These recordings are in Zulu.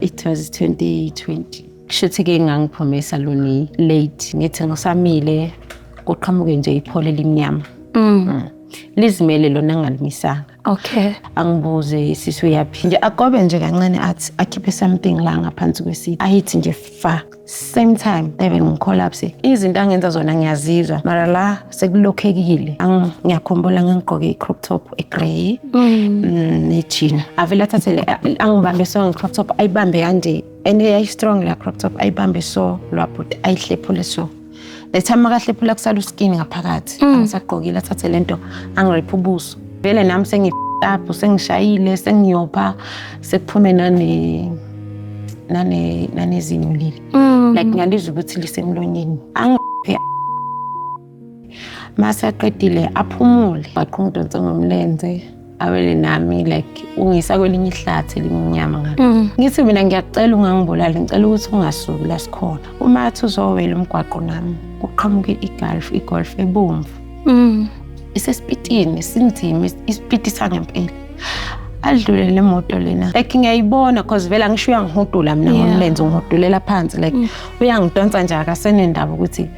It was 2020. Kushuthi-ke ngangiphume esaluni late, ngithi ngisamile kuqhamuke nje ipholo elimnyama. Lizimele lona ngalimisanga. Okay. Angibuze sisi uyaphi nje, agobe nje kancane athi akhiphe something la ngaphansi kwesiti, ayithi nje fa. Same time even ngicollapse, izinto angenza zona ngiyazizwa, mara la sekulokhekile. Ngiyakhumbula ngigqoke i-crop top e-grey ne-jean. Avele athathele angibambe so nge-crop top, ayibambe kanje, and yayi-strong la crop top, ayibambe so lwabhuti, ayihlephule so. The time makahlephula kusala uskin ngaphakathi, angisagqokile, athathe lento angiriphe ubuso. Vele nami sengi up, sengishayile, sengiyopha, sekuphume nane nane nanezinyo leli. Like ngiyalizwa ukuthi lisemlonyeni. Angiphe mase aqedile aphumule, waqhungidonsa ngomlenze, awele nami like ungisa kwelinye ihlathi elimnyama ngalo. Ngithi mina ngiyacela ungangibulali, ngicela ukuthi ungasuki la sikhona. Uma athi uzowela umgwaqo nami, kuqhamuke iGolf, iGolf ebomvu. Isesipitini sinzima, isipiti sangempela. Adlule le moto lena, like ngiyayibona cause vele angisho uyangihudula mina ngomlenze, ungihudulela phansi, like uyangidonsa nje, akasenendaba ukuthi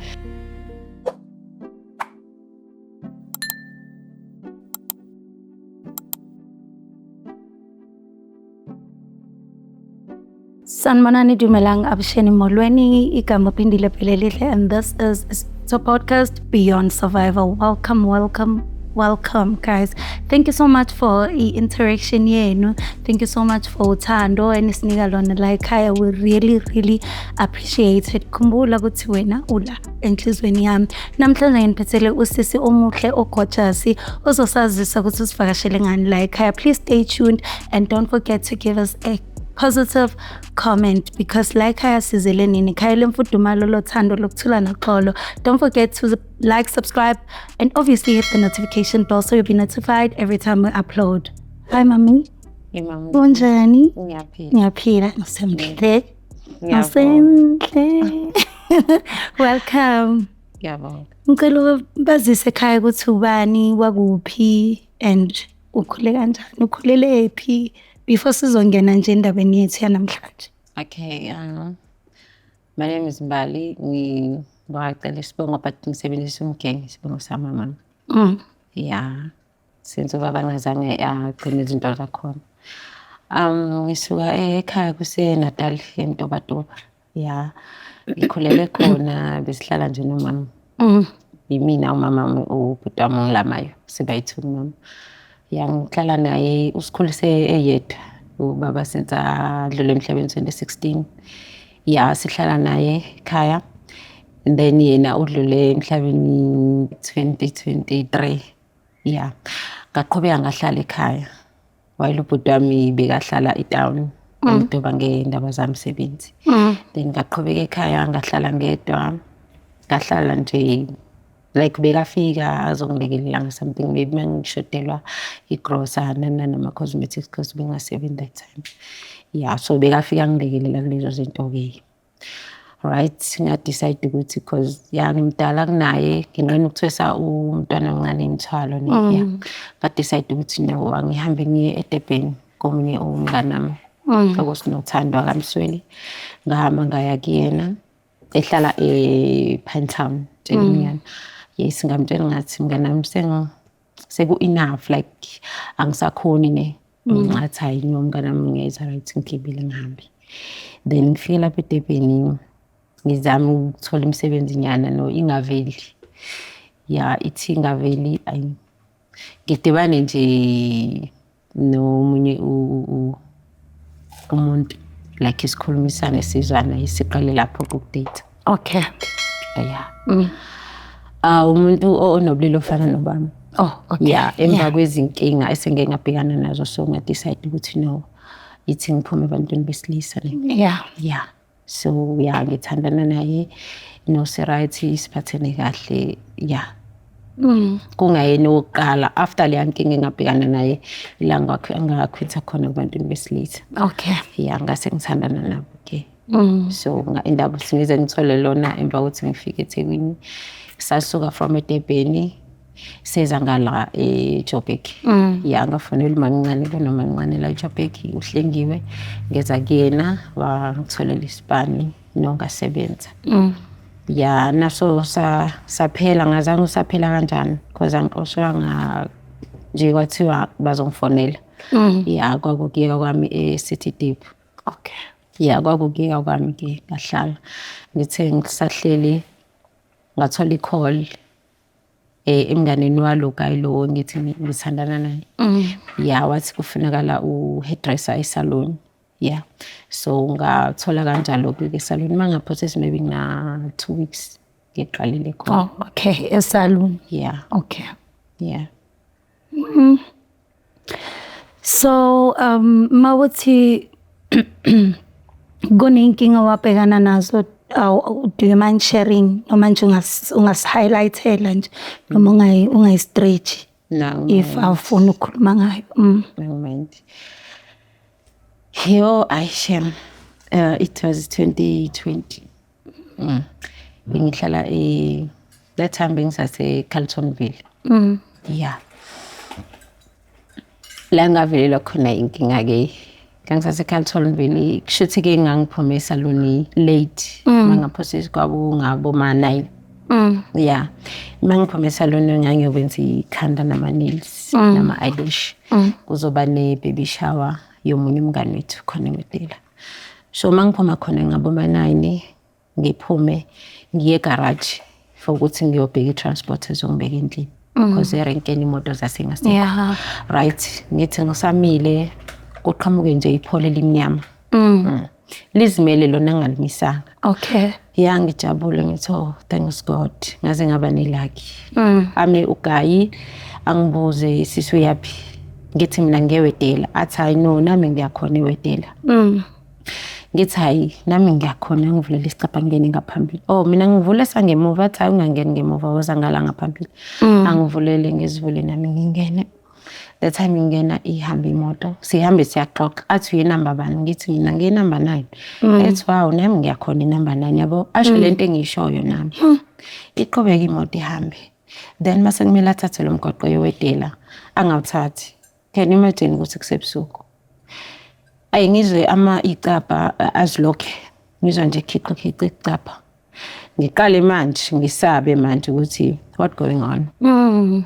Sanibonani, dumelang, avuxeni, molweni, igama Phindile Phelelihle, and this is the podcast Beyond Survival. Welcome, welcome, welcome, guys. Thank you so much for i-interaction yenu. Thank you so much for uthando enisinika lona la ekhaya. We really, really appreciate it. Khumbula ukuthi wena ula enhlizweni yami. Namhlanje nginiphethele usisi omuhle ogorgeous ozosazisa ukuthi usivakashele ngani la ekhaya. Please stay tuned and don't forget to give us a positive comment because la ekhaya sizele nini, ikhaya lemfudumalo, lothando, lokuthula noxolo. Don't forget to like, subscribe and obviously hit the notification bell so you'll be notified every time we upload. Hi mami. Imama. Kunjani? Ngiyaphila. Ngiyaphila, ngisemhle. Ngiyabonga. Ngisemhle, welcome. Ngiyabonga. Ngicela bazise ekhaya ukuthi ubani, wakuphi and ukhule kanjani, ukhulele phi, before sizongena nje endabeni yethu yanamhlanje. Okay, my name is Mbali. Ngibacela isibongo but ngisebenzisa umgenge, isibongo samama. Yeah, since ubaba ngazange agcine izinto zakhona. Ngisuka ekhaya kuse-Natal, eMtubatuba. Yeah, ngikhulele khona, besihlala nje nomama. Yimina, umama, ubhuti wami ongilamayo, sibayi-two nomama. Yeah, ngihlala naye, usikhulise eyedwa. Ubaba since adlule emhlabeni 2016. Yeah, sihlala naye ekhaya. And then yena udlule emhlabeni 2023. Yeah. Ngaqhubeka ngahlala ekhaya. While ubhuti wami bekahlala etown, eMtuba ngendaba zamsebenzi. Then ngaqhubeka ekhaya, ngahlala ngedwa. Ngahlala nje, like bekafika azongilekelela nga-something, maybe mangishodelwa igrosa nama-cosmetics because bengasebenzi that time. Yeah, so bekafika angilekelela kulezo zinto-ke. Right, nga-decide ukuthi cause ya ngimdala kunaye, nginqena ukuthwesa umntwana omncane imithwalo ne. Yeah. Nga-decide ukuthi no, angihambe ngiye eDurban komunye umngani wami. Okusinothando kaMsweli. Ngahamba ngaya kuyena ehlala e-Pinetown, Tshelinyana. Yes, ngamtshela ngathi mngani wami seku enough, like angisakhoni ne. Ngathi hayi no mngani wami, ngiyayizwa, right, ngigibele ngihambe. Then ngifike lapha eDurban, ngizama ukuthola imisebenzi nyana, no, ingaveli. Ya, ithi ingaveli, ayi ngidibane nje nomunye umuntu, like sikhulumisane, sizwana, siqale lapho ukudate. Yeah. Ah, umuntu onobulili ofana nobami. Oh, okay. Yeah, emva kwezinkinga esengike ngabhekana nazo, so nga-decide ukuthi no, ithi ngiphume ebantwini besilisa ne. Yeah. So yeah, ngithandana naye no right, siphathene kahle. Yeah. Kungayena owokuqala after leya nkinga engabhekana naye ila ngakhwitha khona kubantwini besilisa. Yeah, ngase ngithandana nabo ke. So indaba ngize ngithole lona emva kokuthi ngifike eThekwini. Sasuka from eDurban. Seza ngala eJoburg. Ya, ngafonela umamncane, kunomamncane la eJoburg, uHlengiwe. Ngeza kuyena, wangitholela isipani nongasebenza. Ya, naso saphela, ngazange usaphela kanjani because angixoshwanga nje, kwathiwa bazongifonela. Ya, kwakukuyeka kwami e-City Deep. Ya, kwakukuyeka kwami ke, ngahlala. Ngithe ngisahleli ngathola i-call emnganeni walo guy lo ngithi ngithandana naye. Ya, wathi kufunakala u-hairdresser esalon. Yeah. So ngathola kanjalo-ke esalon. Uma ngaphothisi maybe na 2 weeks ngiqalile khona. Oh, okay, esalon. Yeah. Yeah. So mawuthi kuney'nkinga owabhekana nazo, do you mind sharing noma nje ungasi-highlight-ela nje noma ungayi-stretch No. if awufuni ukukhuluma ngayo? No mind. Yo, ay shem. It was 2020. Bengihlala that time bengisase Carltonville. Yeah. La ngavelela khona inkinga ke. Ngangisase Carltonville, kushuthi ke ngangiphume esaloni late. Mangaphosisi kwabo ngabo ma 9. Yeah. Mangiphume esaloni ngangiyokwenza ikhanda nama nails nama eyelash. Kuzoba ne baby shower yomunye umngani wethu khona eMedela. So mangiphuma khona ngabo ma 9, ngiphume ngiye garage for ukuthi ngiyobheka i-transport ezongibeka endlini because erenkeni imoto zasengasekho. Right, ngithi ngisamile kuqhamuke nje iphole elimnyama. Lizimele lona, ngalimisanga. Ya, ngijabule, ngithi, "Oh, thanks God, ngaze ngaba ne-lucky." Ame u-guy angibuze, "Sisi, uyaphi?" Ngithi mina ngiyewedela. Athi, "Hayi no, nami ngiyakhona ewedela." Ngithi, "Hayi, nami ngiyakhona." Ngivulela isicabha, ngingene ngaphambili. Oh, mina ngivule sangemuva. Athi, "Hayi, ungangeni ngemuva, woza ngala ngaphambili." Angivulele, ngizivule nami ngingene. The time ngingena ihambe imoto, sihambe siyaxoxa. Athi, "Uyinamba bani?" Ngithi mina ngiyinamba 9. Ethi, "Wow, nami ngiyakhona inamba 9." Yabo, asho lento engiyishoyo nami. Iqhubeka imoto ihambe, then mase kumele athathe lo mgwaqo yowedela, angawuthathi. Can you imagine ukuthi kusebusuku? Ayi, ngizwe ama icabha azilokhe, ngizwa nje khiqi khiqi icabha. Ngiqale manje ngisabe manje ukuthi what going on.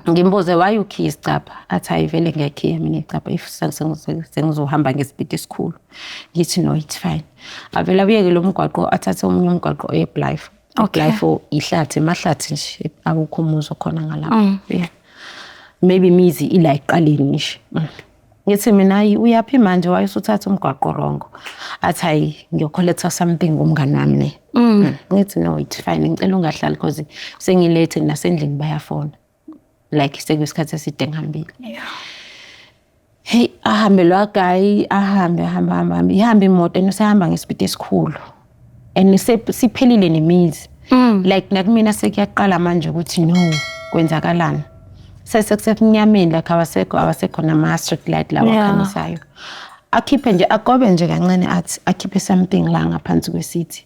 Ngimbuze, "Why ukhiya isicabha?" Athi, "Hayi, vele ngiyakhiya mina icabha if sengizohamba ngesipidi esikhulu." Ngithi, "No, it's fine." Avele abuyeke lo mgwaqo, athathe omunye umgwaqo eBlythe. Blythe ihlathi, emahlathi nje, akukho umuzi okhona ngalapho. Yeah, maybe imizi ila ekuqaleni nje. Ngithi mina, "Hayi, uyaphi manje? Why usuthatha umgwaqo wrong?" Athi, "Hayi, ngiyo-collecta something kumngani wami ne." Ngithi, "No, it's fine, ngicela ungahlali because sengi-late, nasendlini bayafona, like sekuyisikhathi eside ngihambile." Hey, ahambe lo guy, ahambe, ahambe, ahambe, ahambe, ihambe imoto and usehamba ngesipidi esikhulu and siphelile nemizi. Like nakumina sekuyaqala manje ukuthi no, kwenzakalani? Sesekusemnyameni, like awasekho nama-street light lawa akhanyisayo. Akhiphe nje, agobe nje kancane, athi akhiphe something la ngaphansi kwesithi,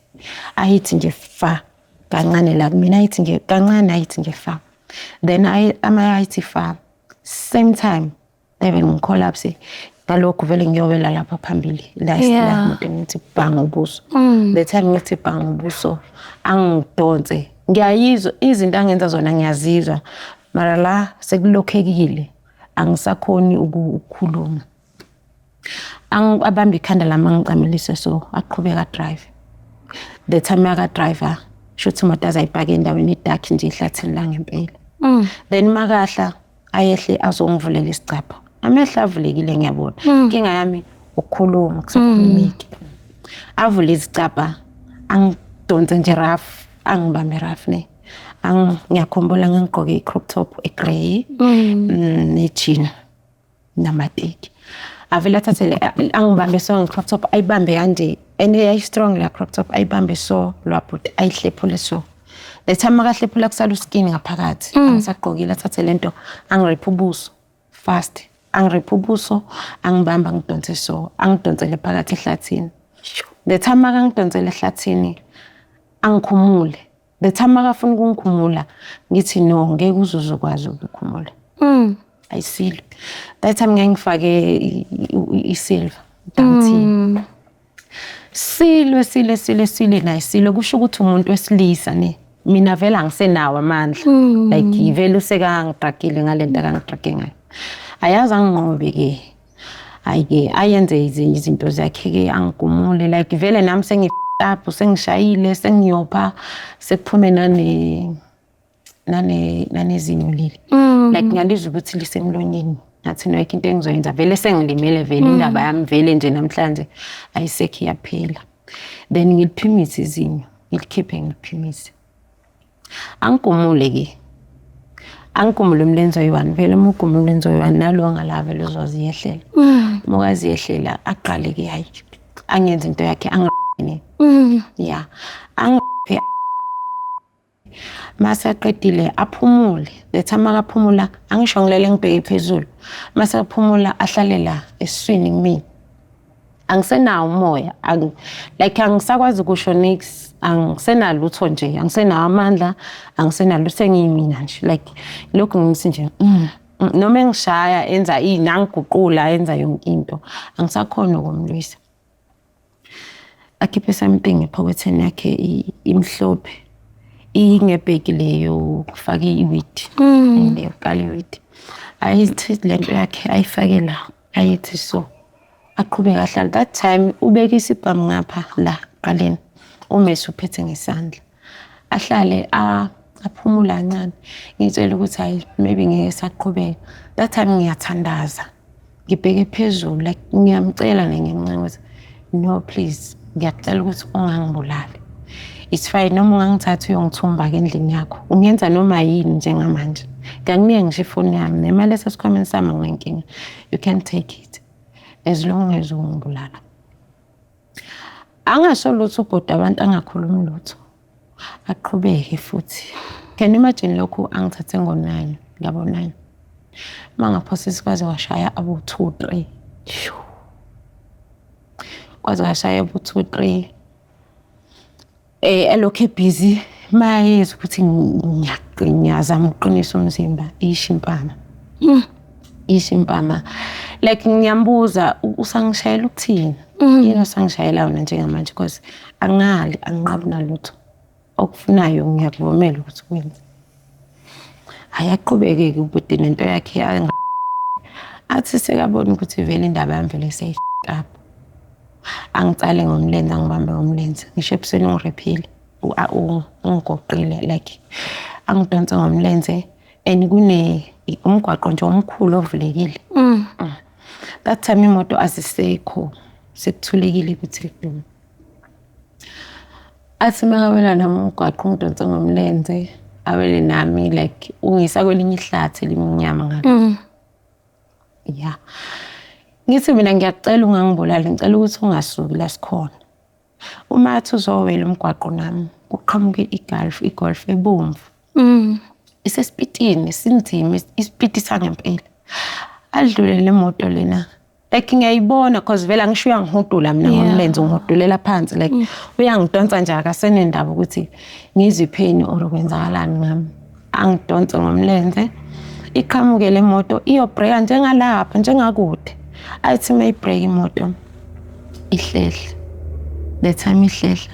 ayithi nje fa kancane la kumina, ayithi nje kancane, ayithi nje fa. Then ama ayithi fa, same time even ngi-collapse ngalokhu, vele ngiyowela lapha phambili la. La imoto, ngithi bhanga ubuso. The time ngithi bhanga ubuso, angidonse, ngiyayizwa izinto angenza zona, ngiyazizwa, mara la sekulokhekile, angisakhoni ukukhuluma. Abambe ikhanda lami, angicamelise, so aqhubeka drive. The time aka-driver, shuthi imoto azayipaka endaweni e-dark nje, ehlathini la ngempela. Then makahla ayehle azongivulela isicabha, amehlo avulekile, ngiyabona. Inkinga yami ukukhuluma, kusakhulumeki. Avule izicabha, angidonse nje rough, angibambe rough ne. Ngiyakhumbula ngangigqoke i-crop top e-grey ne-jean namateki. Avele athathe angibambe so nge-crop top, ayibambe kanje and yayi-strong la crop top, ayibambe so lwabhuti, ayihlephule so. The time makahlephula kusala u-skin ngaphakathi, angisagqokile. Athathe lento angi-wrap ubuso fast, angi-wrap ubuso, angibamba, angidonse so, angidonsele phakathi ehlathini. The time makangidonsele ehlathini, angikhumule. The time makafuna ukungikhumula, ngithi no, ngeke uze uzokwazi ukukhumula. Ayisilwe. That time ngangifake i-silver damthini. Silwe, silwe, silwe, silwe naye, silwe. Kusho ukuthi umuntu wesilisa ne, mina vele angisenawo amandla, like vele usekangidrakile ngalento akangidrage ngayo. Ayazi anginqobe-ke, hhayi-ke, ayenze ezinye izinto zakhe-ke, angigumule. Like vele nami sengi up, sengishayile, sengiyopha, sekuphume nane nane nanezinyo leli. Like ngiyalizwa ukuthi lisemlonyeni. Ngathi no, ayikho into engizoyenza vele, sengilimele vele, indaba yami vele nje namhlanje ayisekho, iyaphela. Then ngiliphimise izinyo, ngilikhiphe, ngiliphimise. Angigumule-ke, angigumule umlenze oyi-one. Vele uma ugumula umlenze oyi-one, nalo ngala vele uzoziyehlela. Uma ukaziyehlela, aqale-ke, hayi, angenze into yakhe, angi ya, angiphe. Mase aqedile aphumule. The time makaphumula, angisho ngilele ngibheke phezulu, mase aphumula ahlale la esiswini kumina. Angisenawo umoya, like angisakwazi ukusho nix, angisenalutho nje, angisenawo amandla, angisenalutho, sengiyimina nje. Like lokhu ngithi nje noma engishaya, enza ini, angiguqula, enza yonke into, angisakhona ukumlwisa. Akhiphe something ephaketheni yakhe, imhlophe, ingebhegi leyo kufaka i-weed, leyo kuqala i-weed. Ayithi lento yakhe, ayifake la, ayithi so, aqhubeke ahlale. That time ubeke isibhamu ngapha la qaleni, umese uphethe ngesandla. Ahlale, aphumula kancane. Ngitshela ukuthi hayi, maybe ngeke saqhubeka. That time ngiyathandaza, ngibheke phezulu, like ngiyamcela nengimncane ukuthi no, please, ngiyacela ukuthi ungangibulali. It's fine noma ungangithatha uyongithumba-ke endlini yakho, ungenza noma yini njengamanje. Ngiyakunika ngisho ifoni yami nemali esesikhwameni sami, anginankinga. You can take it as long as ungibulala. Angasho lutho ubhuti, abantu angakhulumi lutho, aqhubeke futhi. Can you imagine lokhu angithathe ngo-9, ngabo-9, uma ngaphosisi kwaze kwashaya abo-2, 3, kwaze kwashaya abo-2, 3, elokhu ebhizi. Mayezwa ukuthi ngiyazama ukuqinisa umzimba, isho impama, isho impama. Like ngiyambuza, usangishayela ukuthini? Yini osangishayela yona njengamanje? Because angali, anginqabi nalutho, okufunayo ngiyakuvumela ukuthi ukwenze. Hhayi, aqhubeke-ke ubhuti nento yakhe. Athi sekabona ukuthi vele indaba yami vele seyi-up, angitsale ngomlenze, angibambe ngomlenze. Ngisho ebusweni ungirephile, ungigoqile, like angidonse ngomlenze, and kune umgwaqo nje omkhulu ovulekile. That time imoto azisekho, sekuthulekile ukuthi dum. Athi makawela nami umgwaqo, ungidonse ngomlenze, awele nami, like ungisa kwelinye ihlathi elimnyama ngalo. Ya, ngithi mina ngiyakucela ungangibulali, ngicela ukuthi ungasuki la sikhona. Uma athi uzowela umgwaqo nami, kuqhamuke i-Golf, i-Golf ebomvu, isesipitini sinzima, isipiti sangempela. Adlule le moto lena, like ngiyayibona cause vele angisho uyangihudula mina ngomlenze, ungihudulela phansi, like uyangidonsa nje, akasenendaba ukuthi ngizwe i-pain or kwenzakalani ngami. Angidonse ngomlenze, iqhamuke le moto, iyobhreka njengalapha, njengakude. Ayithi uma ibhreka imoto, ihlehle. The time ihlehla,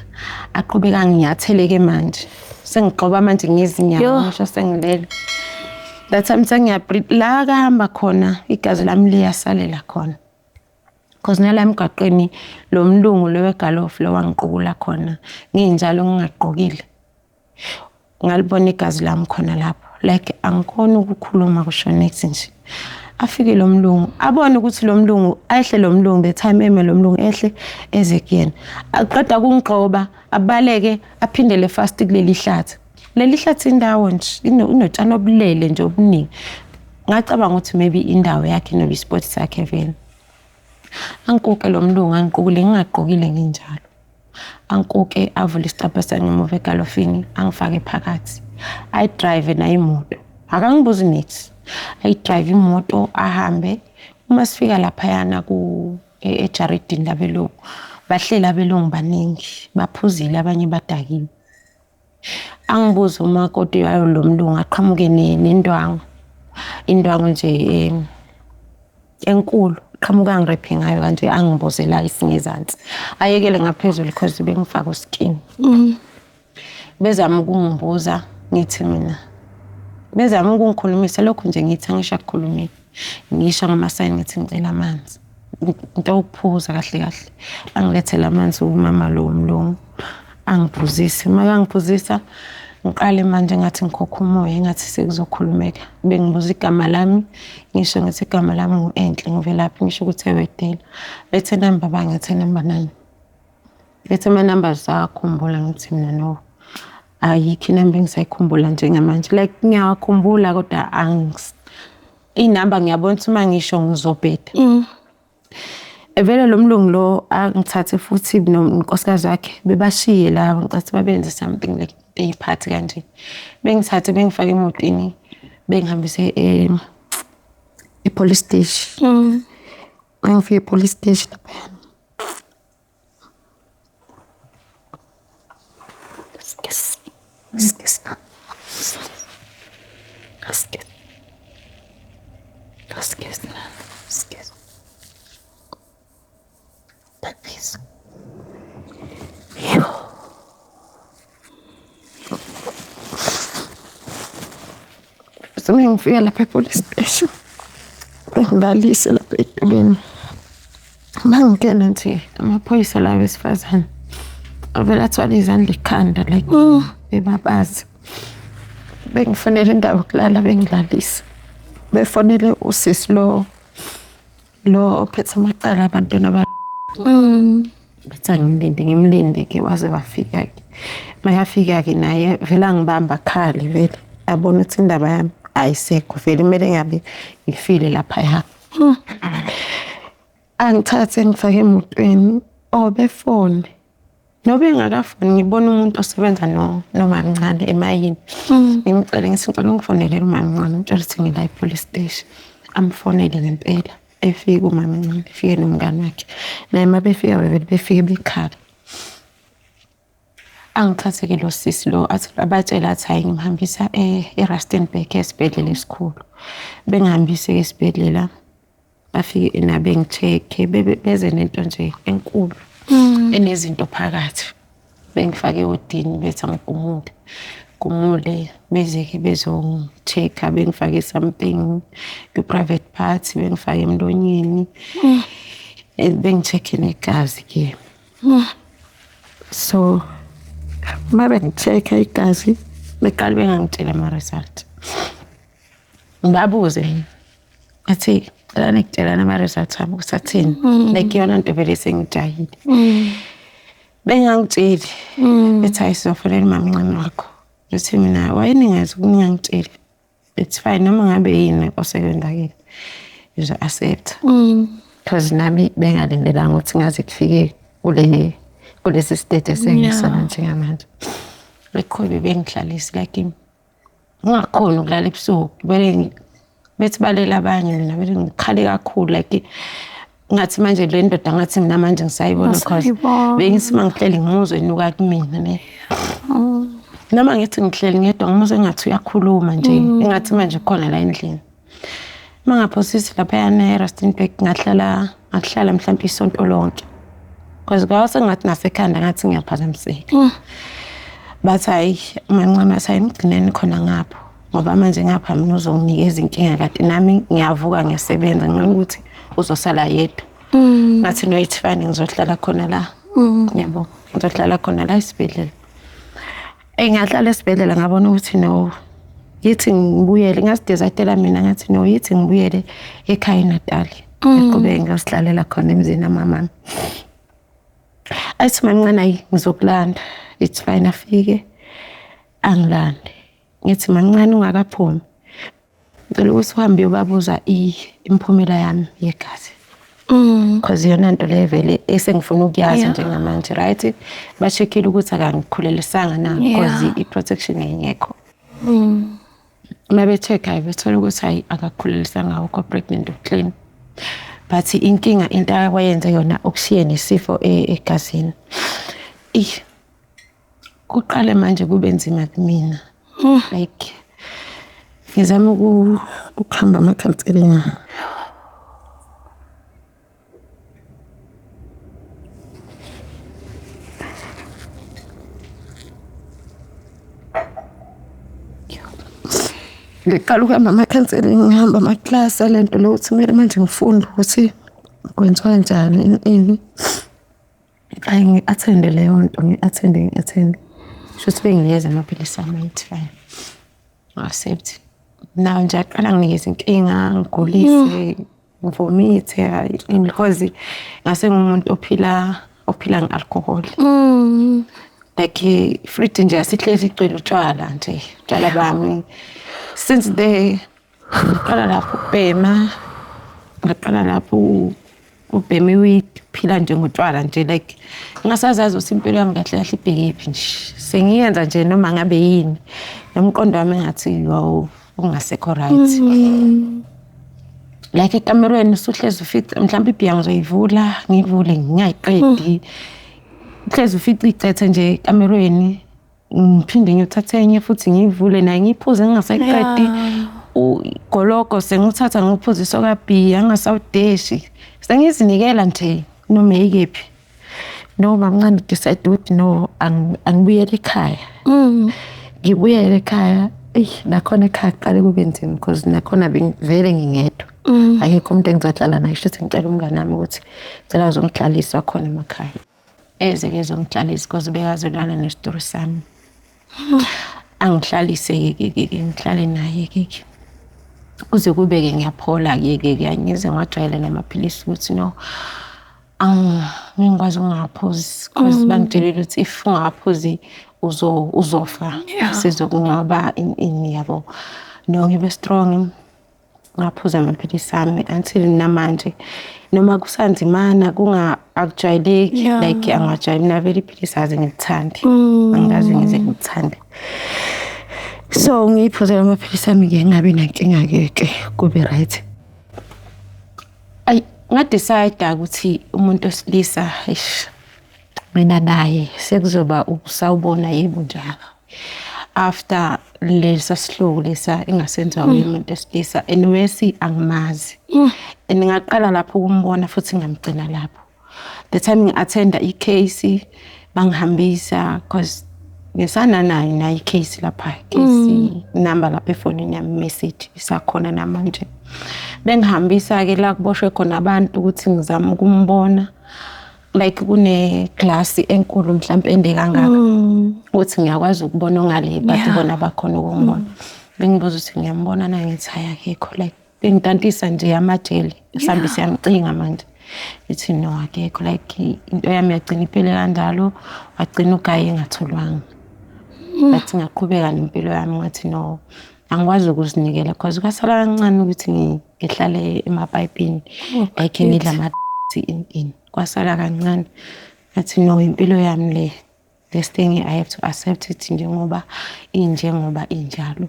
aqhubeka anginyatheleke. Manje sengigxoba manje ngezinyawo. Ngisho sengilele. That time sengiya-breathe, la kahamba khona igazi lami liyasalela khona, cause nala emgwaqeni lo mlungu lo wegalofu lo wangiqukula khona nginjalo ngingagqokile, ngalibona igazi lami khona lapho. Like angikhoni ukukhuluma, kusho next nje. Afike lo mlungu, abone ukuthi lo mlungu ehle, lo mlungu, the time eme lo mlungu ehle eze kuyena, aqeda kungigxoba, abaleke, aphindele fast kuleli hlathi. Leli hlathi indawo nje inotshani obulele nje obuningi. Ngacabanga ukuthi maybe indawo yakhe noba i-spot sakhe vele. Angikuke lo mlungu, angiqukule ngingagqokile nginjalo. Angikuke, avule isicabha sangemuva egalofini, angifake phakathi, ayidrayive nayo imoto, akangibuzi niks, ayidrayive imoto ahambe. Uma sifika laphayana ku ejaridini labelungu, bahleli abelungu baningi, baphuzile, abanye badakiwe. Angibuze umakoti wayo lo mlungu aqhamuke nendwangu, indwangu nje enkulu, qhamuka angi-wrap-e ngayo kanje, angibuze la isingezansi, ayekele ngaphezulu because bengifake u-skin. Bezama ukungibuza, ngithi mina bezama ukungikhulumisa lokhu nje, ngithi angisho akukhulumile, ngisho ngama-sign ngithi ngicela amanzi, into yokuphuza kahle kahle. Angilethele amanzi umama lo mlungu, angiphuzise. Uma kangiphuzisa ngiqale manje ngathi ngikhokha umoya, engathi sekuzokhulumeka. Bengibuza igama lami, ngisho ngithi igama lami ngu-Enhle, ngivelaphi, ngisho ukuthi eWedela. Bethe namba ba, ngithi namba 9. Bethe ama-numbers akhumbula, ngithi mina no, ayikho inamba engisayikhumbula njengamanje. Like ngiyawakhumbula kodwa iy'namba ngiyabona ukuthi uma ngisho ngizobheda. Vele lo mlungu lo angithathe futhi nonkosikazi wakhe bebashiye la, ngicathi babenze something like ey'phathi kanje. Bengithathe bengifake emotini, bengihambise e-police station. Mangifika e-police station laphayana, Excuse. Excuse. Excuse. Excuse. Excuse. Please. So ngifika lapha e-police station, bengilalise lapha esitulweni. Mangingena nje amaphoyisa la wesifazane avele athwale izandla ekhanda like bebabazi. Bengifonela indawo yokulala, bengilalisa. Befonele usisi lo lo ophethe amacala abantwana ba bethi angimlinde, ngimlinde-ke waze wafika-ke. Makafika-ke naye vele angibamba akhale, vele abone ukuthi indaba yami ayisekho, vele kumele ngabe ngifile laphaya. Angithathe ngifake emotweni, oh befone. Noba engakafoni ngibona umuntu osebenza nomamncane emayini. Ngimcele ngithi ngicela ungifonele umamncane, umtshele ukuthi ngila e-police station. Amfonele ngempela, efika umamncane, efike nomngani wakhe. Naye uma befika bevele befike bekhala. Angithathe-ke lo sisi lo, athi abatshele athi hhayi ngimhambisa e-Rustenburg esibhedlela esikhulu. Bengihambise-ke esibhedlela, bafike nabo bengi-check-e, beze nento nje enkulu enezinto phakathi. Bengifake ewodini bethi angigumule, gumule, beze-ke bezongi-check-a, bengifake something kwi-private part, bengifake emlonyeni, bengi-check-e negazi-ke. So uma bengi-check-a igazi, beqale bengangitsheli ama-result. Ngibabuze ngathi cela nikutshelana ama-results ami ukuthi athini. Like iyona nto vele esengijahile. Bengangitsheli, bethi hhayi sizofonela umamncane wakho. Ngithi mina why ningazi ningangitsheli? It's fine noma ngabe yini osekwenzakele, ngizo-accept. Because nami bengalindelanga ukuthi ngaze kufike kule kulesi state esengisona njengamanje. Beqhube bengihlalise like ngingakhoni ukulala ebusuku, vele bethi balela abanye, mina vele ngikhale kakhulu like ngathi manje le ndoda ngathi mina manje ngisayibona because bengithi uma ngihleli ngimuzwe enuka kumina ne. Noma ngithi ngihleli ngedwa ngimuzwe engathi uyakhuluma nje, engathi manje khona la endlini. Uma ngaphosisi laphayana e-Rustenburg ngahlala ngahlala mhlawumbe isonto lonke. Because kwase ngathi nasekhanda ngathi ngiyaphazamiseka. Bathi hhayi umancane wathi hhayi mgcineni khona ngapho, ngoba manje ngapha mina uzonginikeza inkinga kanti nami ngiyavuka ngiyasebenza, ngibona ukuthi uzosala yedwa. Ngathi no it's fine, ngizohlala khona la. Yabo, ngizohlala khona la esibhedlela. Ngahlala esibhedlela ngabona ukuthi no, yithi ngibuyele, ngasidizayidela mina ngathi no, yithi ngibuyele ekhaya eNatali. Ngiqhubeke ngiyosihlalela khona emzini kamamami. Athi mamncane hayi ngizokulanda, it's fine, afike angilande. Ngithi mamncane ungakaphumi, ngicela ukuthi uhambe uyobabuza imiphumela yami yegazi. Because iyona nto le vele esengifuna ukuyazi njengamanje, right? Ba-check-ile ukuthi akangikhulelisanga na because i-protection yayingekho. Uma be-check-a hayi bethola ukuthi hayi akakukhulelisanga, awukho pregnant, u-clean. But inkinga into awayenze yona ukushiye nesifo egazini. Kuqale manje kube nzima kumina. Like ngizama ukuhamba ama-counselling. Ngiqala ukuhamba ama-counselling, ngihamba amaklasi alento le ukuthi kumele manje ngifunde ukuthi kwenziwa kanjani ini ini. Hhayi ngi-attend-e leyo nto, ngi-attend-e ngi-attend-e. Shuthi benginikeza amaphilisi ami ngithi fine, accept. Nawo nje aqala anginikeza inkinga, angigulise, ngivomithe, hhayi because ngase ngumuntu ophila nge-alcohol. Like ifriji nje yasihlezi igcwele utshwala nje, utshwala bami. Since there ngaqala lapho ukubhema, ngaqala lapho ukubhema i-weed, phila nje ngotshwala nje like ngingasazazi ukuthi impilo yami kahle kahle ibhekephi nje. Sengiyenza nje noma ngabe yini. Nomqondo wami engathi wawu ungasekho right. Like ekamerweni usuhlezi ufica mhlawumbe ibhiya ngizoyivula, ngiyivule ngingayiqedi. Uhlezi ufica icethe nje ekamerweni, ngiphinde ngiyothatha enye futhi ngiyivule nayo ngiyiphuze ngingasayiqedi. Ugologo sengiwuthatha ngiwuphuzisa okabhiya ngingasawudeshi. Sengizinikela nje noma yikephi. No mamncane decide ukuthi no angibuyele ekhaya. Ngibuyele ekhaya, eyi nakhona ekhaya kuqale kube nzima because nakhona bengivele ngingedwa. Akekho umuntu engizohlala naye, shuthi ngicela umngani wami ukuthi ngicela azongihlalisa khona emakhaya. Eze-ke ezongihlalisa because bekazolana nesitori sami. Angihlalise-ke ke ke ngihlale naye-ke ke. Kuze kube-ke ngiyaphola-ke ke ke ngize ngiwajwayele namaphilisi ukuthi no ngikwazi ukungawaphuzi because bangitshelile ukuthi if ungawaphuzi uzofa sizokungcwaba ini yabo. No ngibe strong ngaphuza amaphilisi ami until namanje noma kusanzimana kunga akujwayeleki like angajwayeli mina vele iphilisi aze ngilithande, angikaze ngize ngilithande. So ngiyiphuzela amaphilisi ami-ke ngingabi nankinga-ke ke kube right. Ayi nga-decide ukuthi umuntu wesilisa eish mina naye sekuzoba usawubona yebo njalo. After lesa sihluku lesa engasenziwa umuntu wesilisa and wesi angimazi. And ngaqala lapho ukumbona futhi ngamgcina lapho. The time ngi-attend-a i-case bangihambisa cause ngisananayo nayo i-case lapha, case number lapha efonini yami message isakhona namanje. Bengihambisa-ke la kuboshwe khona abantu ukuthi ngizame ukumbona. Like kune glass enkulu mhlampe ende kangaka ukuthi ngiyakwazi ukubona ongale but bona bakhona ukungibona. Bengibuza ukuthi ngiyambona na, ngithi hhayi akekho like bengintantisa nje amajele mhlambe siyamcinga manje. Ngithi no akekho like into yami yagcina iphele kanjalo, wagcina ugayi engatholwanga. But ngaqhubeka nempilo yami ngathi no angikwazi ukuzinikela because kwasala kancane ukuthi ngihlale emapayipini like ngidla ama ini ini. Kwasala kancane ngathi no impilo yami le, this thing I have to accept it njengoba injengoba injalo.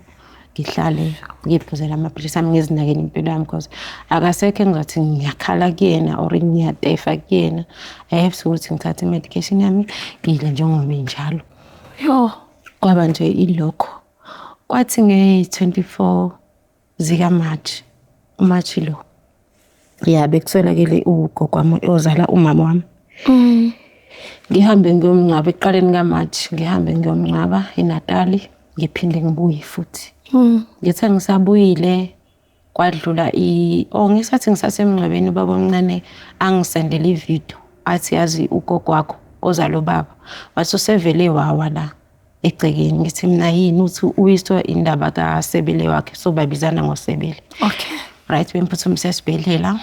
Ngihlale ngiyiphuzele amaphilisi ami ngizinakele impilo yami because akasekho engingathi ngiyakhala kuyena or ngiyatefa kuyena. I have to ukuthi ngithathe i-medication yami ngiyidle njengoba injalo. Yo. Kwaba nje ilokho. Kwathi nge-24 zika-March, uMarch lo, ya bekuswelakele ugogo wami ozala umama wami. Ngihambe ngiyomngcwaba ekuqaleni kaMarch, ngihambe ngiyomngcwaba eNatali, ngiphinde ngibuye futhi. Ngithe ngisabuyile kwadlula oh ngisathi ngisasemngcwabeni ubaba omncane angisendele ividiyo athi yazi ugogo wakho ozala ubaba wathi usevele wawa la egcekeni. Ngithi mina yini, uthi uyiswa indaba kaSebele wakhe, so babizana ngoSebele. Okay. Right, bemphuthumisa esibhedlela.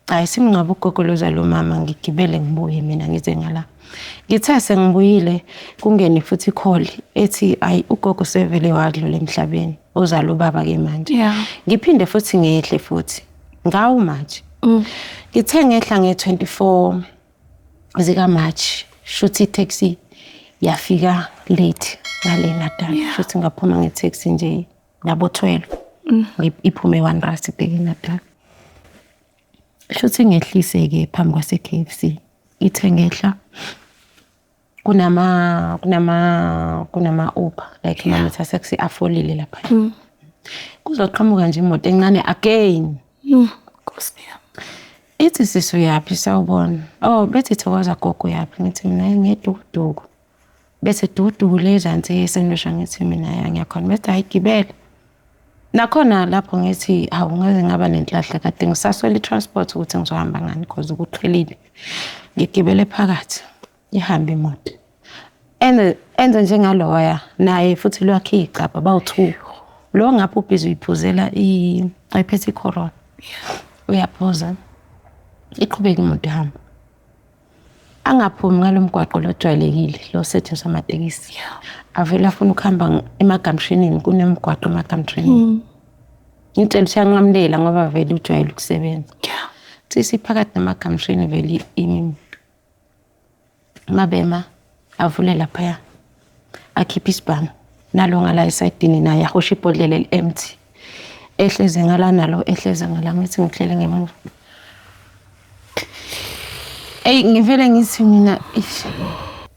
Hayi simngcwaba ugogo lozala umama, ngigibele ngibuye mina ngize ngala. Ngithe sengibuyile kungene futhi i-call ethi hayi ugogo sevele wadlula emhlabeni ozala ubaba ke manje. Ngiphinde futhi ngehle futhi ngawo March. Ngithe ngehla nge-24 zika March, shuthi i-taxi yafika late ngale Natal. Shuthi ngaphuma nge-taxi nje ngabo 12. Iphume 1 rand ibheke eNatal. Shuthi ngehlise-ke phambi kwase-K_F_C. Ithe ngehla Kunama Uber, like ama-meter taxi afolile lapha. Kuzoqhamuka nje imoto encane again. Nkosi yami. Ithi, "Sisi, uyaphi? Sawubona." Oh, bethi, "Thokoza gogo, uyaphi?" Ngithi mina, "Ngiyedukuduku." Bethi, "Dukuduku le ezansi eSt Lucia." Ngithi mina, "Ya, ngiyakhona." Bethi, "Hayi, gibela." Nakhona lapho ngithi, hawu, ngaze ngaba nenhlahla, kade ngisaswela i-transport ukuthi ngizohamba ngani, cause kuqhelile. Ngigibele phakathi, ihambe imoto. Enze njengaloya naye futhi lwakhe iy'cabha bawu-two. Lo ngapha ubhizi uyiphuzela ayiphethe i-Corona. Uyaphuza, iqhubeke imoto ihamba. Angaphumi ngalo mgwaqo lo ojwayelekile lo osetshenziswa amatekisi. Avele afuna ukuhamba emagamshinini, kunemigwaqo emagamshinini. Ngitshela ukuthi uyanqamulela ngoba vele ujwayele ukusebenza. Sisi phakathi namagamshini vele imi. Mabema avule laphaya, akhiphe isibhamu, nalo ngala esayidini naye ahoshe ibhodlela eli-empty, ehleze ngala nalo ehleze ngala. Ngithi ngihlele ngemuva, eyi, ngivele ngithi mina, ish,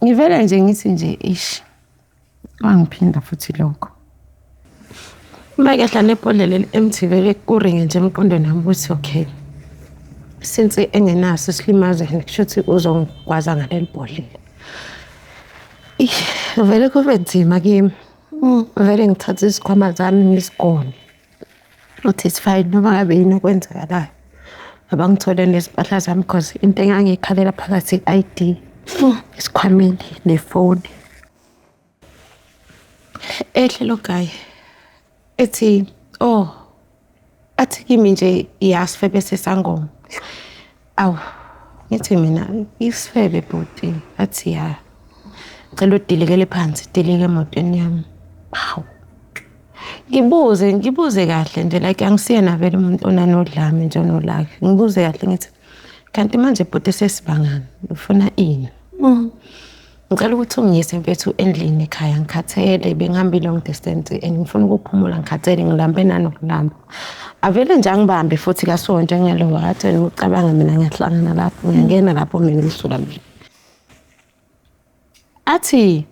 ngivele nje ngithi nje, ish, wangiphinda futhi lokho. Uma kehla nebhodlela eli-empty, vele kuringe nje emqondweni wami ukuthi okay, since engenaso isilimaze, kusho ukuthi uzongigwaza ngaleli bhodlela. Ish, vele kube nzima kimi. Vele ngithathe izikhwama zami ngizigone, uthi it's fine, noma ngabe yini okwenzakalayo, abangithole nezimpahla zami, cause into engangiyikhalela phakathi i-ID esikhwameni nefoni. Ehle lo guy, ethi, oh, athi kimi nje, "Ya, sifebe sesangoma." Awu, ngithi mina, "Isifebe, bhuti?" Athi, "Ya, cela udilikele phansi, dilike emotweni yami." Hawu, ngibuze, ngibuze kahle nje, like angisiyena vele umuntu onanodlame nje, onolaka. Ngibuze kahle, ngithi, "Kanti manje bhuti, sesibangani? Ufuna ini? Ngicela ukuthi ungiyise, mfethu, endlini ekhaya, ngikhathele, bengihambe i-long distance and ngifuna ukuphumula, ngikhathele, ngilambe nanokulamba." Avele nje angibambe futhi kaso njengalo, wathi, "Ucabanga mina ngiyahlangana lapho, ngiyangena lapho mina ngisuka mina." Athi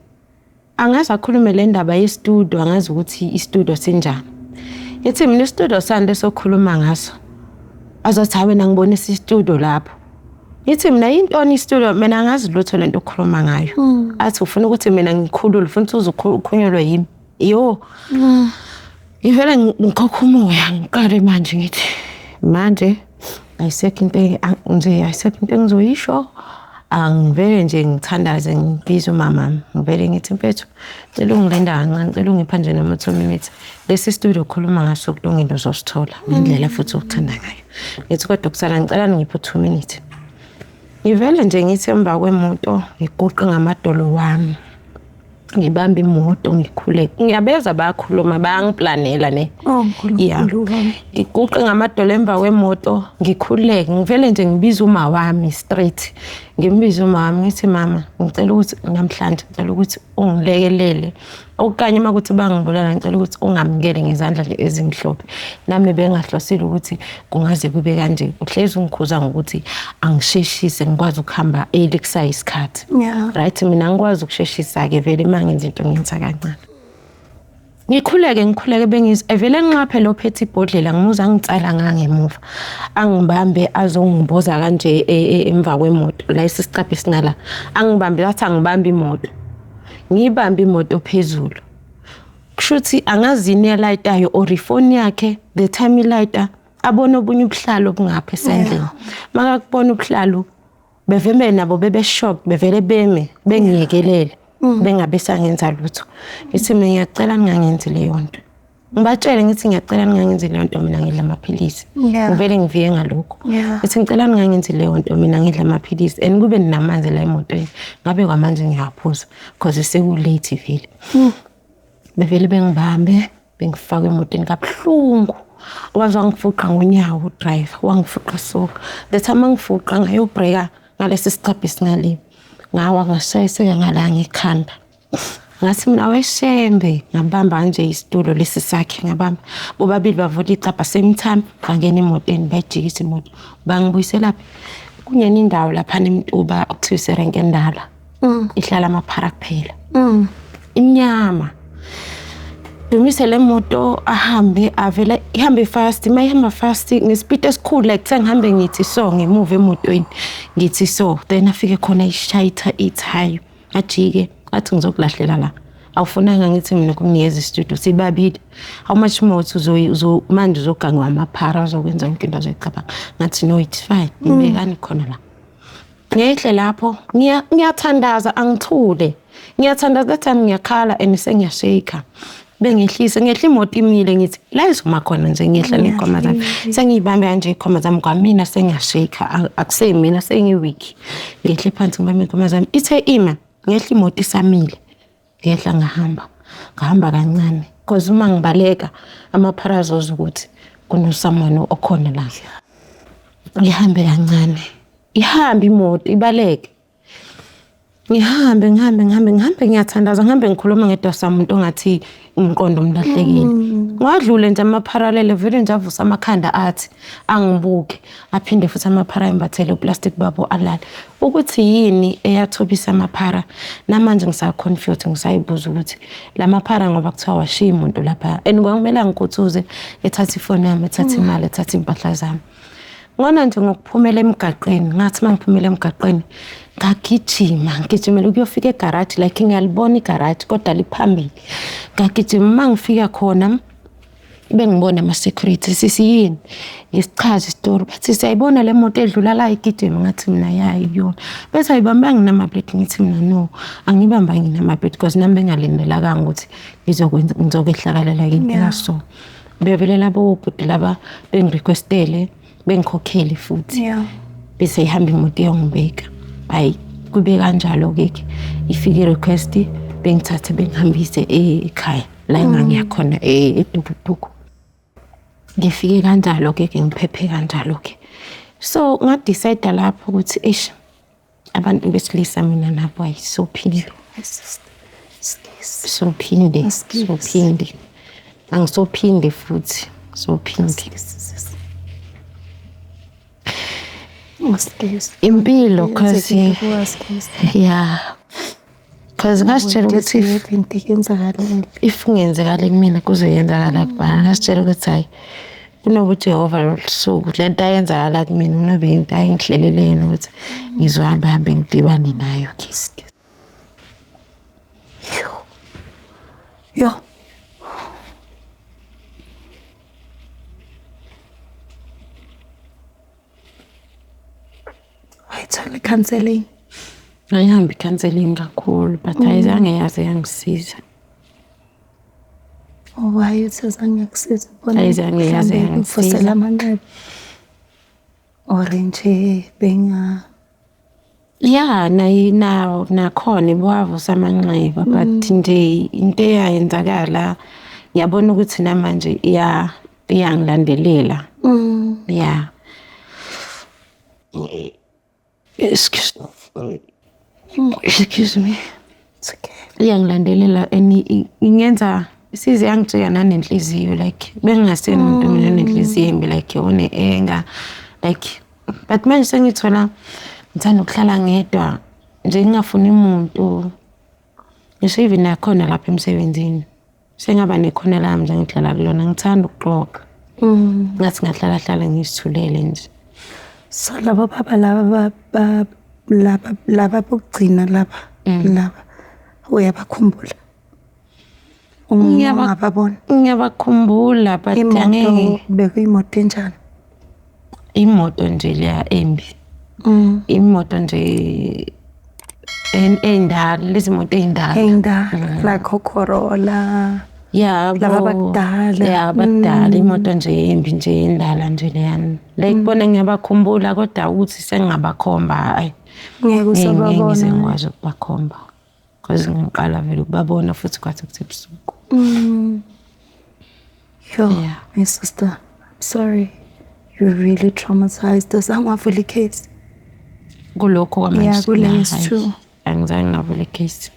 angaze akhulume le ndaba ye-studio, angazi ukuthi i-studio sinjani. Ngithi mina, "I-studio sani lesokhuluma ngaso?" Azothi, "Hayi wena, ngibonisa i-studio lapho." Ngithi mina, "Yintoni i-studio? Mina angazi lutho lento okhuluma ngayo." Athi, "Ufuna ukuthi mina ngikhulule, ufuna ukuthi uze ukhulunyelwe yimi?" Yo, ngivele ngikhokha umoya, ngiqale manje ngithi manje ayisekho into nje, ayisekho into engizoyisho. Angivele nje ngithandaze, ngibize umama, ngivele ngithi, "Mfethu, cela ungilinda kancane, cela ungipha nje noma 2 minutes. Lesi studio okhuluma ngaso, kulungile, uzosithola ngendlela futhi okuthanda ngayo." Ngithi, "Kodwa kusala ngicela ningiphe 2 minutes." Ngivele nje ngithi emva kwemoto, ngiguqe ngamadolo wami, ngibambe imoto, ngikhuleke. Ngiyabeza bayakhuluma, bayangiplanela ne. Oh, Yeah. Nkulunkulu wami. Ngiguqe ngamadolo emva kwemoto, ngikhuleke, ngivele nje ngibize uma wami straight. Ngimbize uma wami, ngithi, "Mama, ngicela ukuthi namhlanje, ngicela ukuthi ungilekelele, okanye uma kuthi bangibulala, ngicela ukuthi ungamukele ngezandla nje ezimhlophe. Nami bengahlosile ukuthi kungaze kube kanje. Uhlezi ungikhuza ngokuthi angisheshise ngikwazi ukuhamba early kusayisikhathi." Right, mina ngikwazi ukusheshisa-ke vele, uma ngenza into ngenza kancane. Ngikhuleke, ngikhuleke, bengizwe evele nqaphe lo phethe ibhodlela, ngimuza angitsala ngangemuva, angibambe, azongimboza kanje emva kwemoto la, isicabha esingala, angibambe, athi angibambe imoto. Ngiyibambe imoto phezulu, kusho ukuthi angazi yini yalayitayo or ifoni yakhe. The time ilayita, abone obunye ubuhlalo obungapha esendlini. Makakubona ubuhlalo, bevele nabo bebe shocked, bevele beme, bengiyekelele, bengabe sangenza lutho. Ngithi mina, "Ngiyacela ningangenzi leyo nto." Ngibatshele ngithi, "Ngiyacela ningangenzi leyo nto, mina ngidla amaphilisi." Ngivele ngivike ngalokho. Ngithi, "Ngicela ningangenzi leyo nto, mina ngidla amaphilisi, and kube ninamanzi la emotweni, ngabe kwamanje ngiyaphuza, cause seku-late vele." Bevele bengibambe, bengifake emotweni kabuhlungu. Waze wangifuqa ngonyawo u-driver, wangifuqa. So the time angifuqa, ngayobhreka ngalesi sicabha esingale, ngawa, ngashayiseka ngala ngekhanda. Ngathi mina, "Weshembe." Ngabamba kanje isitulo lesi sakhe, ngabamba. Bobabili bavula icabha same time, bangena emotweni, bayijikisa imoto, bangibuyisela phi kunyenye indawo laphana eMtuba okuthiwa iserenke endala. Ihlala amaphara kuphela. Imnyama. Dumise le moto ahambe avele ihambe fast, uma ihamba fast ngespeed esikhulu, like sengihambe ngithi so ngemuva emotweni, ngithi so, then afike khona ishaya ithayi, ajike athi, "Ngizokulahlela la, awufunanga." Ngithi mina ukunikeza istudio sibabili, how much more uthi manje uzogangwa amaphara, uzokwenza yonke into azoyicabanga. Ngathi, "No, it's fine, ngibekani khona la." Ngehle lapho, ngiyathandaza, angithule, ngiyathandaza. That time ngiyakhala and sengiyashake. Bengehlise, ngehla, imoto imile. Ngithi la izoma khona nje, ngiyehla ney'khwama zami, sengiyibambe kanje iy'khwama zami kwamina, sengiyashake, akuseyimina, sengi-weak. Ngehle phansi, ngibambe iy'khwama zami, ithe ima, ngehla, imoto isamile. Ngehla, ngahamba, ngahamba kancane, cause uma ngibaleka amaphara azoza ukuthi kuno-someone okhona la. Ngihambe kancane, ihambe imoto ibaleke. Ngihambe, ngihambe, ngihambe, ngihambe, ngiyathandaza, ngihambe ngikhuluma ngedwa samuntu ongathi umqondo umlahlekile. Ngadlule nje amapharalele vele nje, avusa amakhanda, athi angibuke, aphinde futhi amaphara ayembathele uplastic babo alale. Ukuthi yini eyathobisa amaphara, namanje ngisa-confused, ngisayibuza ukuthi la maphara, ngoba kuthiwa washiya umuntu lapha and kwakumele angikhuthuze, ethathe ifoni yami, ethathe imali, ethathe iy'mpahla zami. Ngona nje ngokuphumela emgaqweni, ngathi uma ngiphumela emgaqweni ngagijima, ngigijimela ukuyofika egaraji, like ngiyalibona igaraji kodwa liphambili. Ngagijima, uma ngifika khona bengibona ama-security, "Sisi, yini?" Ngisichaze isitori, bathi, "Siyayibona le moto edlula la igijima." Ngathi mina, "Ya, iyona." Bese, "Ayibambanga i-number plate?" Ngithi mina, "No, angibambanga i-number plate, because nami bengalindelakanga ukuthi ngizokwenza, ngizokwehlakalela into kaso." Bevele labo bhuti laba bengirequestele, bengikhokhele futhi. Bese ihamba imoto iyongibeka. Hayi, kube kanjalo-ke ke, ifike i-request, bengithathe bengihambise ekhaya la engangiya khona eDukuduku. Ngifike kanjalo-ke ke, ngiphephe kanjalo-ke. So ngadecide lapho ukuthi eish, abantu besilisa mina nabo ayisophinde, sophinde, sophinde, angisophinde futhi, sophinde. Impilo, cause yeah, cause ngasitshela ukuthi Into iyenzakalele. If kungenzekala kumina, kuzoyenzakala kubani? Ngasitshela ukuthi hhayi, kunokuJehova lolu suku le nto ayenzakala kumina unobe into ayingihlelele yena ukuthi ngizohamba hambe ngidibane nayo ke. Yo. Wayithola i-counselling? Ngayihamba i-counselling kakhulu, but ayizange yaze yangisiza. Oh, why uthi azange yakusiza? Ubona Ayizange yaze mhlambe yangisiza. ikuvusela amanxeba or nje benga Ya, nayi nakhona iwavusa amanxeba, but nje into eyayenzakala ngiyabona ukuthi namanje iyangilandelela. Ya. Excuse, excuse me. It's okay. Iyangilandelela and ingenza isize yangijika nanenhliziyo, like bengingaseni umuntu mina onenhliziyo embi, like one-anger, like, but manje sengithola ngithanda ukuhlala ngedwa nje, ngingafuni muntu, ngisho even nakhona lapha emsebenzini sengaba nekhona lami nje engihlala kulona, ngithanda ukuxoxa, ngathi ngahlala hlala ngizithulele nje. So labo baba laba laba bokugcina laba uyabakhumbula? Ungababona? Ngiyabakhumbula, but angeke. Imoto bekuyimoto enjani? Imoto nje leya embi, imoto nje endala, lezi moto ey'ndala. Ey'ndala like o-Corolla? Ya. Laba abakudala. Ya, abakudala, imoto nje embi nje, endala nje leyana. Like bona ngiyabakhumbula, kodwa ukuthi sengingabakhomba, hayi. Ngeke Ngeke ngize usababona. ngikwazi ukubakhomba because ngiqala vele ukubabona futhi kwathi kusebusuku. Yo, Yeah. my sister, I'm sorry. You're really traumatized. Azange wavula i-case? Kulokho kwamanje? Yeah, kule Na, hayi, yesi-two. angizange ngavula i-case.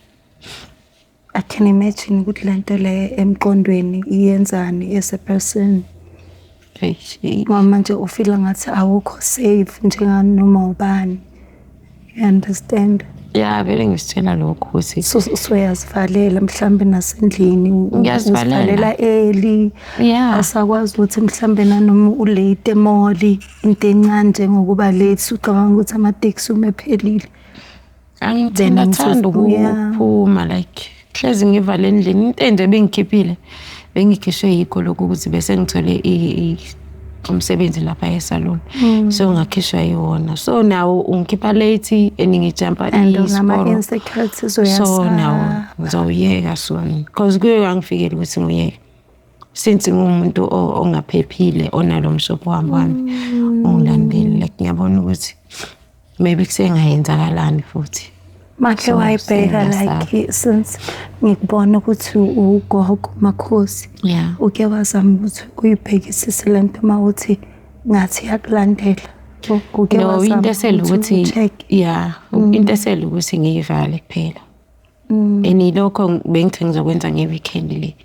I can imagine ukuthi le nto le emqondweni iyenzani as a person. Eish, Ngoba manje ufila ngathi awukho safe njenganoma ubani. You understand? Ya, vele ngisitshela lokho ukuthi So usuyazivalela mhlambe nasendlini, Ngiyazivalela. uzivalela early. Yeah. Awusakwazi ukuthi mhlambe nanoma u-late e-mall, into encane njengokuba late ucabanga ukuthi amateksi uma ephelile. Then Angithanda ukuphuma, like hlezi ngivale endlini. Into enje ebengikhiphile, bengikhishwe yikho lokhu ukuthi bese ngithole umsebenzi lapha esaluni, so ngakhishwa yiwona. So nawo ungikhipha late and ngijampa And isiporo. unama-insecurities, So nawo uyasaba. ngizowuyeka soon, because kuye kwangifikela ukuthi ngiyeke since ngiwumuntu ongaphephile, onalo mshophi wami wami ungilandeli. Like ngiyabona ukuthi maybe kusengayenzakalani futhi. Makhe So, wayibheka sengiyasaba. like since ngikubona ukuthi ugogo makhosi, uke wazama ukuthi uyibhekisise le nto uma uthi ngathi iyakulandela? Uke No, wazama into esele ukuthi ukuthi u-check? Yeah, into esele ukuthi ngiyivale kuphela, and ilokho bengithi ngizokwenza nge-weekend le.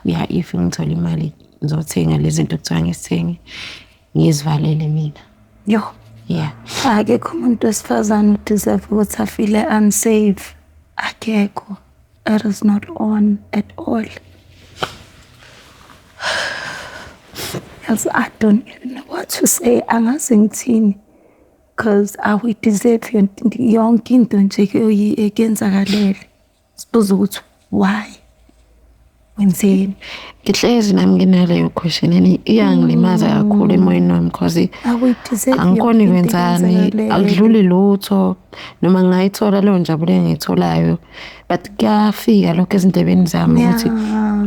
Yeah, if ngithola imali ngizothenga lezi zinto kuthiwa ngisithenge, ngizivalele mina. Yo. Yeah. Akekho umuntu wesifazane u-deserve ukuthi a-feel-e unsafe. Akekho. It is not on at all. Yazi, I don't even know what to say. Angazi ngithini. Because awu-deserve yonke into nje ekuyenzakalele. Sibuza ukuthi why? Wenzeni? Ngihlezi nami nginaleyo question and iyangilimaza kakhulu emoyeni wami, because Awuyi-deserve angikhoni yonke into kwenzani, ekwenzakalele. akudluli lutho, noma ngingayithola leyo njabulo engiyitholayo, but kuyafika lokho ezindlebeni zami ukuthi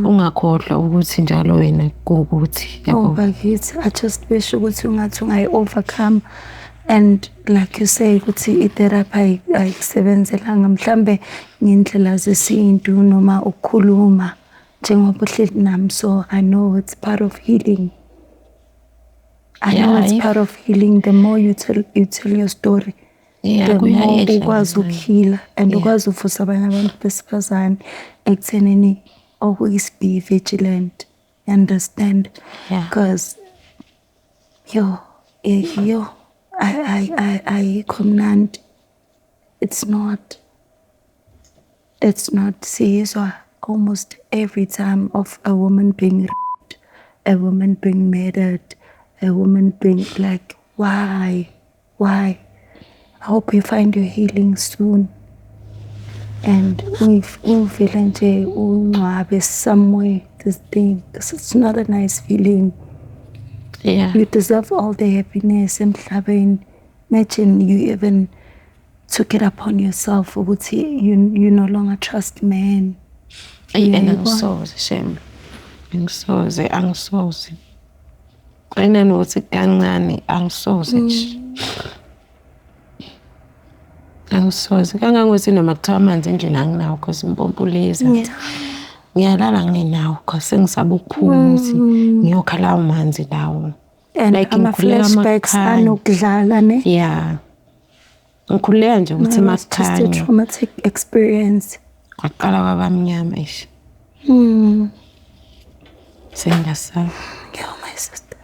ungakhohlwa ukuthi njalo wena kuwukuthi Oh, yabo. bakithi, I just wish ukuthi ungathi ungayi-overcome, and like you say ukuthi i-therapy ayikusebenzelanga, mhlambe ngendlela zesintu noma ukukhuluma njengoba uhleli nami, so I know it's part of healing. I know it's part of healing. The more you tell your story, the more Kuyayehla ukwazi kancane. uku-heal-a and ukwazi uvusa abanye abantu besifazane ekuthenini always be vigilant. You understand? Yeah. Because yo, yo, ayikho mnandi. It's not. It's not. Siyizwa almost every time of a woman being raped, a woman being murdered, a woman being like, why? Why? I hope you find your healing soon. And uvele nje ungcwabe somewhere this thing, because it's not a nice feeling. You deserve all the happiness emhlabeni. Imagine you even took it upon yourself ukuthi you no longer trust men. Eyi, and Uyayibona? angisoze, shem. Angisoze, angisoze. Nanokuthi kancane angisoze nje. Angisoze. Kangangokuthi noma kuthiwa amanzi endlini anginawo, cause impompo leza. Ngiyalala ngingenawo cause sengisaba ukuphuma ukuthi ngiyokha lawo manzi lawo. And Like ngikhuleka ama-flashbacks makukhanya. anokudlala ne. Yeah. Ngikhululeka nje ukuthi It was just a makukhanya. traumatic experience. Kwaqala kwaba mnyama eish. Sengingasaba. Yo, my sister.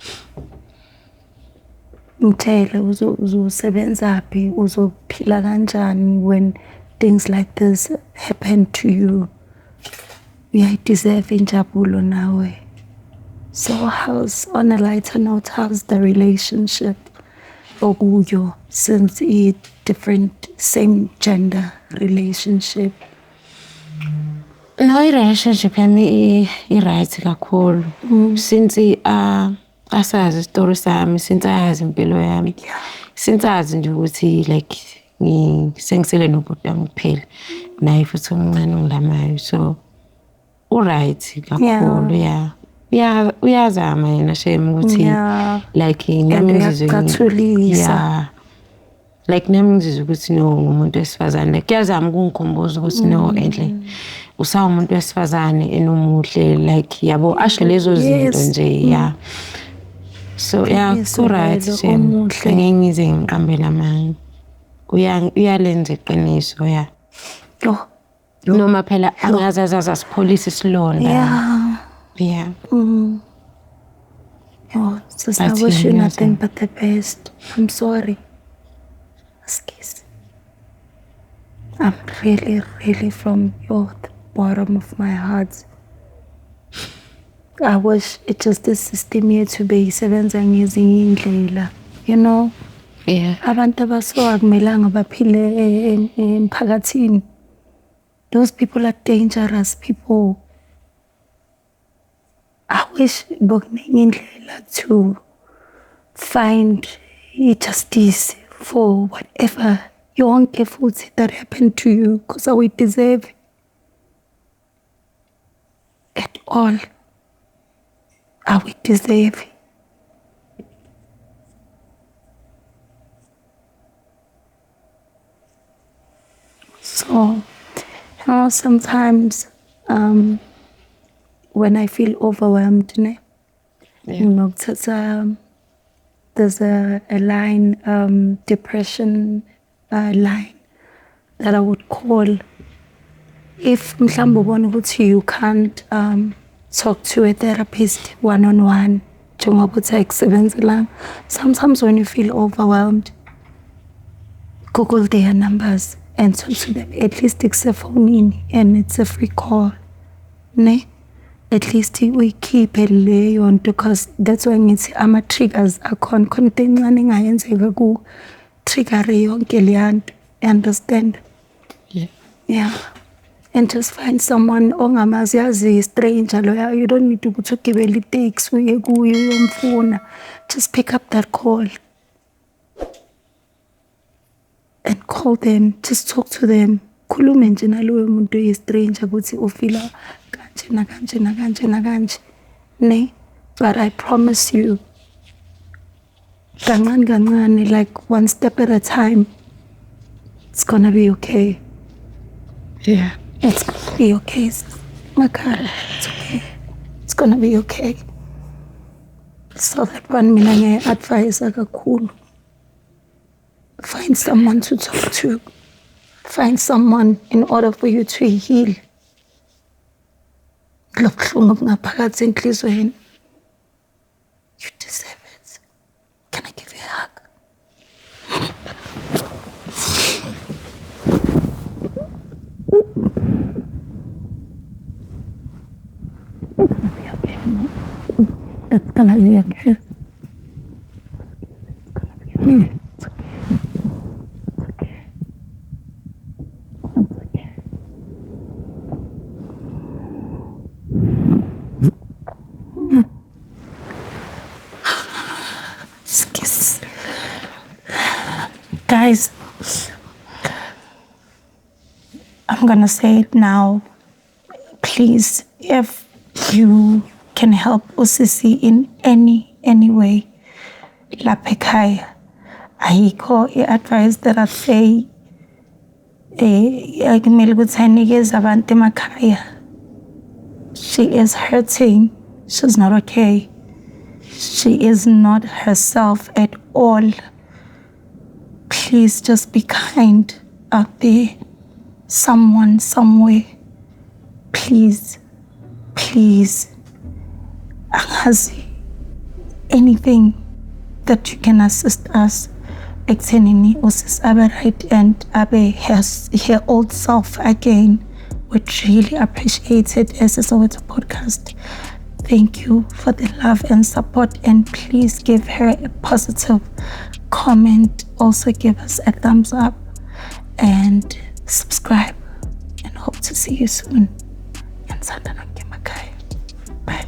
Ngitshele, uzosebenzaphi, uzophila kanjani when things like this happen to you? Uyayi-deserve injabulo nawe. So how's, on a lighter note, how's the relationship okuyo since i different same gender relationship? No, i-relationship yami i-right kakhulu. Since asazi isitori sami, since ayazi impilo yami. Since azi nje ukuthi like sengisele nobhuti wami kuphela. Naye futhi omncane ongilamayo. So u-right kakhulu, yeah. Uyazama yena shame ukuthi like And nami ngizizwe uyakucathulisa. Yeah. Like nami ngizizwe ukuthi no, ngumuntu wesifazane. Like kuyazama ukungikhumbuza ukuthi no, enhle, usawumuntu wesifazane enomuhle, like yabo, asho lezo zinto nje, yeah. So yeah, Iqiniso ku-right lelo, shame. omuhle. Angeke ngize ngiqambele amanga. Uyalenza iqiniso, yeah. Yo. Noma phela angaze azaze asipholise isilonda. Yeah. Oh, sis, I But wish you yeah, nothing but the best. I'm sorry. Excuse. I'm really, really, from the bottom of my heart, I wish it just this system yethu beyisebenza ngezinye iy'ndlela, you know? Yeah. Abantu abaso akumelanga baphile emphakathini. Those people are dangerous people. I wish bekunenye indlela to find i-justice for whatever yonke futhi that happened to you, because awuyi-deserve at all. Awuyi-deserve. So, sometimes when I feel overwhelmed, ne, nginokuthatha, there's a line, depression line that I would call if mhlawumbe ubona ukuthi you can't talk to a therapist one on one, njengoba uthi ayikusebenzelanga. Sometimes when you feel overwhelmed, Google their numbers and talk to them. At least kusefonini and it's a free call, ne? At least uyikhiphe leyo nto, because that's why ngithi ama-triggers akhona, khona into encane engayenzeka ku-trigger yonke leya nto, you understand? Yeah. Yeah. And just find someone ongamazi, yazi, stranger loya. You don't need ukuthi ugibele iteksi uye kuye uyomfuna. Just pick up that call and call them, just talk to them. Khulume nje naloyo muntu oyi-stranger ukuthi u-feel-a kanje nakanje nakanje nakanje, ne? But I promise you, kancane kancane, like one step at a time, it's gonna be okay. Yeah. It's gonna be okay, sis. Makhaya, it's okay. It's gonna be okay. So that one mina ngiyayi-advise kakhulu. Find someone to talk to. Find someone in order for you to heal. Lo buhlungu obungaphakathi enhliziyweni. You deserve it. Can I give you a hug? It's gonna be okay. It's gonna be okay. It's gonna be okay. It's okay. It's okay. It's okay. Excuse. Guys, I'm gonna say it now. Please, if you can help usisi in any way, lapha ekhaya, ayikho i-advice that I say ekumele ukuthi anikeze abantu emakhaya. She is hurting. She's not okay. She is not herself at all. Please just be kind out there. Someone, somewhere. Please, please. Angazi, anything that you can assist us ekuthenini usisi abe right and abe her old self again. Would really appreciate it as a Soweto podcast. Thank you for the love and support, and please give her a positive comment. Also give us a thumbs up and subscribe, and hope to see you soon. Bye.